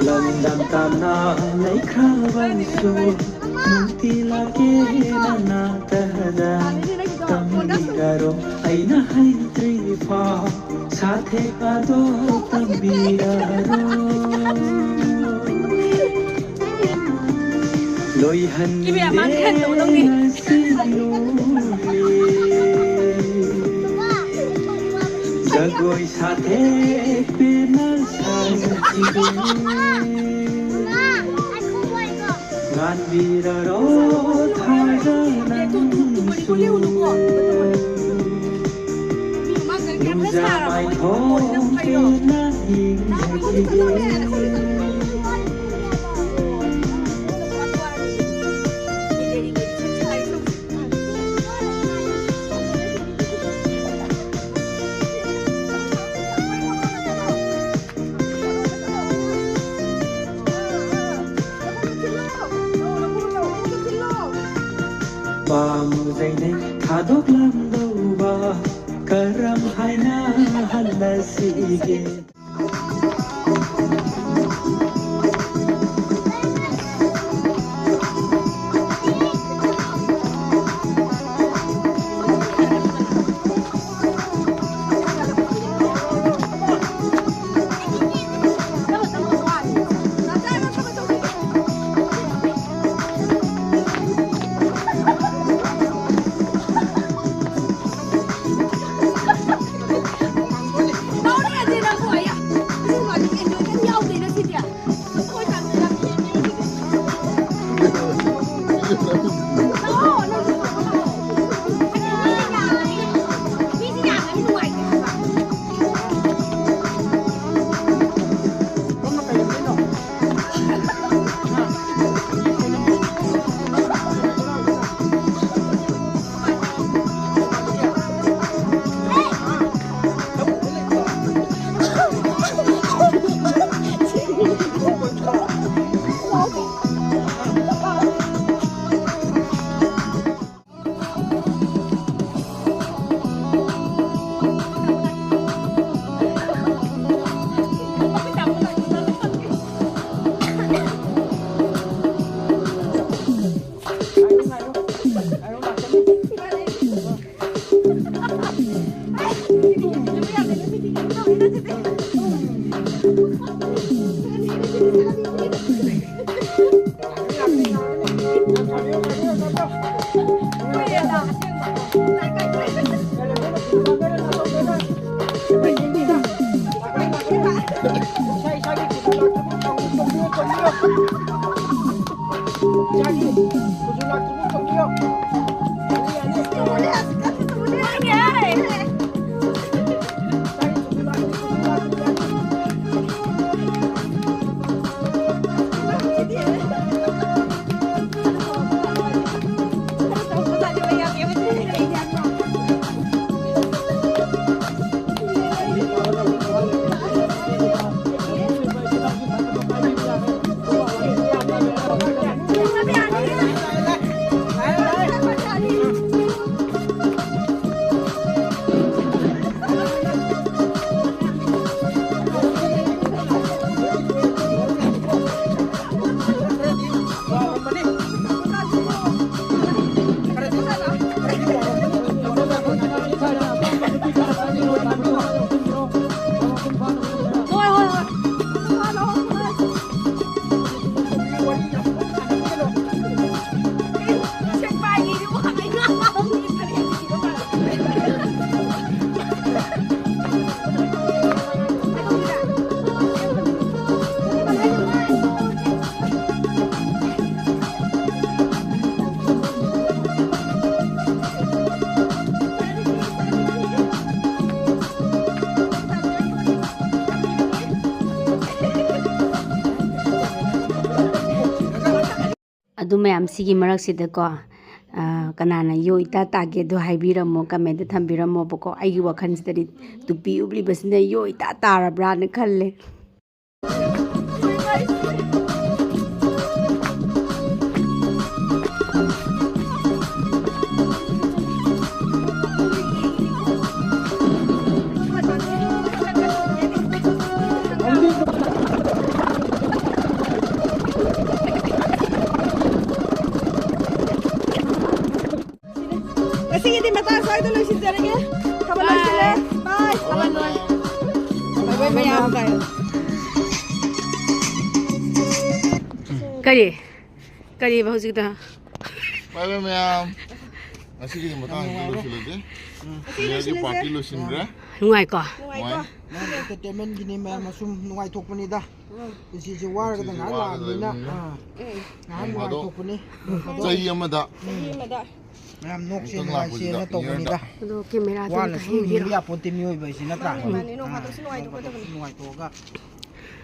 ꯂꯝꯗꯝ ꯇꯝꯅ ꯂꯩꯈ꯭ꯔꯕꯁꯨ ꯅꯨꯡꯇꯤ ꯂꯥꯛꯀꯦꯅ ꯅꯥꯇꯗ ꯇꯝꯕꯤꯔꯔꯣ ꯑꯩꯅ ꯍꯩꯇ꯭ꯔꯤꯐꯥꯎ ꯁꯥꯊꯦꯛ ꯑꯗꯣ ꯇꯝꯕꯤꯔꯔꯣ ꯂꯣꯏꯍꯟꯗꯦ ꯉꯁꯤ ꯅꯨꯃꯤꯠ ꯖꯒꯣꯏ ꯁꯥꯊꯦꯛ ꯄꯦꯟꯅ ꯁꯥꯖꯈꯤꯒꯦ ꯉꯥꯟꯕꯤꯔꯔꯣ ꯊꯥꯖꯅ ꯅꯪꯁꯨ ꯅꯨꯖ ꯃꯥꯏꯊꯣꯡ ꯄꯦꯟꯅ ꯌꯦꯡꯖꯈꯤꯒꯦ ꯄꯥꯝꯖꯩꯅꯦ ꯊꯥꯗꯣꯛꯂꯝꯗꯧꯕ ꯀꯔꯝ ꯍꯥꯏꯅ ꯃꯁꯤꯒꯤ꯫ ꯑꯗꯨ ꯃꯌꯥꯝꯁꯤꯒꯤ ꯃꯔꯛꯁꯤꯗꯀꯣ, ꯑ, ꯀꯅꯥꯅ ꯌꯣ ꯏꯇꯥ ꯇꯥꯒꯦ ꯑꯗꯨ ꯍꯥꯏꯕꯤꯔꯝꯃꯣ, comment ꯊꯝꯕꯤꯔꯝꯃꯣꯕꯀꯣ꯫ ꯑꯩꯒꯤ ꯋꯥꯈꯜꯁꯤꯗꯗꯤ ꯇꯨꯄꯤ ꯎꯞꯂꯤꯕꯁꯤꯅ ꯌꯣ ꯏꯇꯥ ꯇꯥꯔꯕ꯭ꯔꯥꯅ ꯈꯜꯂꯦ꯫ ꯉꯁꯤꯒꯤꯗꯤ ꯃꯇꯥꯡ ꯁ꯭ꯋꯥꯏꯗ ꯂꯣꯏꯁꯤꯟꯖꯔꯒꯦ꯫ ꯊꯕꯛ ꯂꯣꯏꯁꯤꯜꯂꯦ꯫ Bye꯫ Bye, bye, ꯃꯌꯥꯝ꯫ ꯀꯔꯤ? ꯀꯔꯤꯕ ꯍꯧꯖꯤꯛꯇ? Bye, bye, ꯃꯌꯥꯝ꯫ ꯉꯁꯤꯒꯤꯗꯤ ꯃꯇꯥꯡ ꯑꯁꯤꯗ ꯂꯣꯏꯁꯤꯜꯂꯁꯤ꯫ ꯉꯁꯤꯒꯤ ꯂꯣꯏꯁꯤꯜꯂꯁꯦ꯫ Party ꯂꯣꯏꯁꯤꯟꯈ꯭ꯔꯦ꯫ ꯅꯨꯡꯉꯥꯏꯀꯣ? ꯅꯨꯡꯉꯥꯏꯀꯣ? ꯅꯨꯡꯉꯥꯏ꯫ Entertainment ꯒꯤꯅꯤ ꯃꯌꯥꯝ, ꯑꯁꯨꯝ ꯅꯨꯡꯉꯥꯏꯊꯣꯛꯄꯅꯤꯗ꯫ ꯄꯨꯟꯁꯤꯁꯦ ꯋꯥꯔꯒꯗ ꯄꯨꯟꯁꯤꯁꯦ ꯉꯥꯏꯍꯥꯛ ꯋꯥꯔꯒꯗ ꯂꯥꯛꯑꯕꯅꯤꯅ, ꯂꯩꯕꯅꯤꯅ꯫ ꯑꯥ, ꯉꯥꯏꯍꯥꯛ ꯅꯣꯡ ꯐꯥꯗꯣꯛ ꯅꯨꯡꯉꯥꯏꯊꯣꯛꯄꯅꯤ꯫ ꯆꯍꯤ ꯑꯃꯗ ꯆꯍꯤ ꯑꯃꯗ꯫ ꯃꯌꯥꯝ ꯅꯣꯛꯁꯦ ꯑꯃꯨꯛꯇꯪ ꯅꯨꯡꯉꯥꯏꯁꯦꯅ ꯂꯥꯛꯄꯁꯤꯗ ꯇꯧꯕꯅꯤꯗ꯫ ꯑꯗꯣ camera ꯗꯣ ꯋꯥꯅ ꯑꯝꯇ ꯁꯨꯝ ꯍꯦꯟꯕꯤꯔꯣ꯫ ꯍꯤꯡꯕ ꯌꯥꯄꯣꯠꯇꯦ ꯃꯤꯑꯣꯏꯕ ꯍꯥꯏꯁꯤ, ꯅꯠꯇ꯭ꯔꯥ? ꯃꯥꯅꯤ, ꯃꯥꯅꯤ, ꯅꯣꯡ ꯑꯥ, ꯐꯥꯗꯣꯛꯁꯨ ꯅꯣꯡ ꯐꯥꯗꯣꯛꯁꯨ ꯅꯨꯡꯉꯥꯏꯊꯣꯛꯀꯗꯕꯅꯤ꯫ ꯅꯨꯡꯉꯥꯏꯊꯣꯛꯑꯒ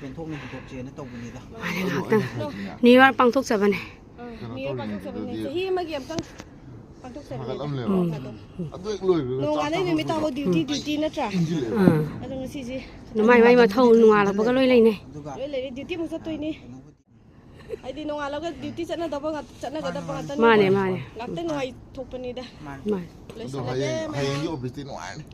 ꯄꯦꯟꯊꯣꯛꯅ ꯍꯤꯡꯊꯣꯛꯁꯦꯅ ꯇꯧꯕꯅꯤꯗ꯫ ꯃꯥꯅꯦ, ꯑꯗꯣ ꯉꯥꯛꯇꯪ꯫ ꯑꯩꯅ ꯍꯥꯏꯁꯤꯅ New Year ꯄꯥꯡꯊꯣꯛꯆꯕꯅꯦ꯫ ꯑꯥ, ꯀꯩꯅꯣ New Year ꯇꯧꯔꯤꯉꯩꯗꯨꯗꯗꯤ ꯄꯥꯡꯊꯣꯛꯆꯕꯅꯦ꯫ ꯆꯍꯤ ꯑꯃꯒꯤ ꯑꯝꯇꯪ ꯄꯥꯡꯊꯣꯛꯆꯕꯅꯦ꯫ ꯍꯥꯒꯠꯂꯝꯂꯦꯕ꯫ ꯎꯝ꯫ ꯑꯗꯨ ꯍꯦꯛ ꯂꯣꯏꯕꯒ ꯅꯣꯡꯉꯥꯟꯕꯗꯩ ꯆꯥꯛ ꯅꯨꯃꯤꯠ ꯇꯥꯕ ꯆꯥꯕ duty, duty ꯅꯠꯇ꯭ꯔꯥ? ꯏꯟꯁꯤꯜꯂꯦꯕ꯫ ꯑꯥ꯫ ꯑꯗꯣ ꯉꯁꯤꯁꯦ ꯅꯨꯃꯥꯏ ꯃꯥꯏ ꯃꯊꯧ ꯅꯣꯡꯉꯥꯜꯂꯛꯄꯒ ꯂꯣꯏ ꯂꯩꯅꯩ꯫ ꯑꯗꯨꯒ ꯂꯣꯏ ꯂꯩꯔꯦ, duty ꯑꯃꯨꯛ ꯆꯠꯇꯣꯏꯅꯤ꯫ ꯍꯥꯏꯗꯤ ꯅꯣꯡꯉꯥꯜꯂꯒ duty ꯆꯠꯅꯗꯕ ꯉꯥꯛ-, ꯆꯠꯅꯒꯗꯕ ꯉꯥꯛꯇꯅꯤ꯫ ꯃꯥꯅꯦ, ꯃꯥꯅꯦ꯫ ꯉꯥꯛꯇꯪ ꯅꯨꯡꯉꯥꯏꯊꯣꯛꯄꯅꯤꯗ꯫ ꯃꯥꯅꯦ꯫ ꯃꯥꯅꯦ꯫ ꯑꯗꯣ ꯂꯣꯏꯁꯤꯜꯂꯒꯦ ꯍꯌꯦꯡ, ꯃꯌꯥꯝ꯫ ꯍꯌꯦꯡꯒꯤ office ꯇꯤ ꯅꯨꯡꯉꯥꯏꯔꯅꯤ꯫